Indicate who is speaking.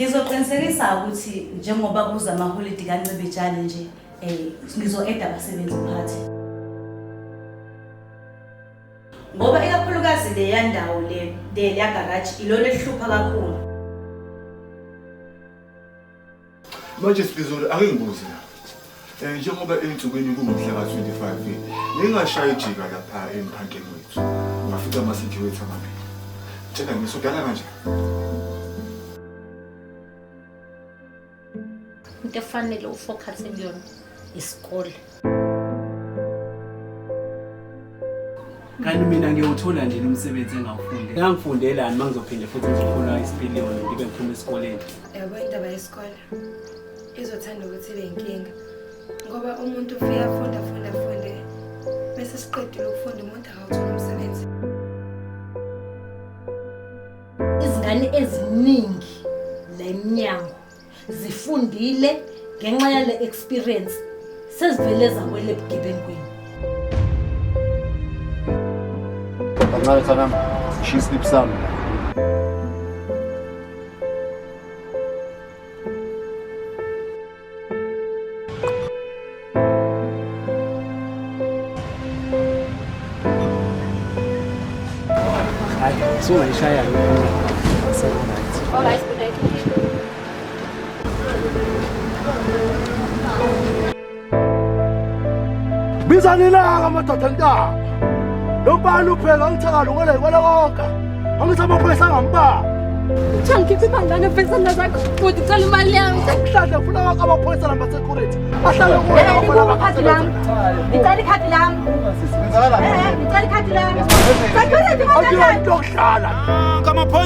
Speaker 1: Ngizoqinisekisa ukuthi njengoba kuza amaholidi kaNcibijane nje ngizo-eda abasebenzi mphathi. Ngoba ikakhulukazi leya ndawo le leya garage ilona elihlupha kakhulu.
Speaker 2: Manje Sibizolo ake ngibuze la. Njengoba ey'nsukwini kungumhla ka-25 ngingashaya ijika lapha emphanteni wethu. Ungafica ama-CD wethu amabili. Tshela ngisodala kanjani?
Speaker 3: Into efanele ufokhase kuyona isikole.
Speaker 4: Kanti mina ngiyowuthola nje umsebenzi engawufundi. Ngangifundelani uma ngizophinde futhi ngizofuna isipiliyoni ngibe ngiphuma esikoleni.
Speaker 5: Yabo indaba yesikole izothanda ukuthi ibe inkinga ngoba umuntu ufike afunde afunde afunde bese siqedile ukufunda umuntu akawutholi umsebenzi.
Speaker 3: Izingane eziningi la emnyango zifundile ngenxa yale experience sezivele zawela ebugebengwini.
Speaker 6: Kancane mntanami, sishiya islip sami.
Speaker 4: Hayi, sungayishaya Seku-right.
Speaker 3: All right, good night.
Speaker 7: Bizani ilanga madoda ntaba. Lo mfana upheka ngithakala ngole kwala konke. Angithi amaphoyisa angambamba.
Speaker 8: Kuthiwa ngikhiphe imali lana mfethu zakho futhi ngicela imali yami.
Speaker 7: Mhlawumbe ngifuna wonke amaphoyisa nama security. Ahlale kuwena
Speaker 1: Eh,
Speaker 7: abafana
Speaker 1: ikhadi lami. Ngicela ikhadi lami. Ngicela ikhadi lami. Security
Speaker 7: Akuyona into yokudlala.
Speaker 9: Kamapho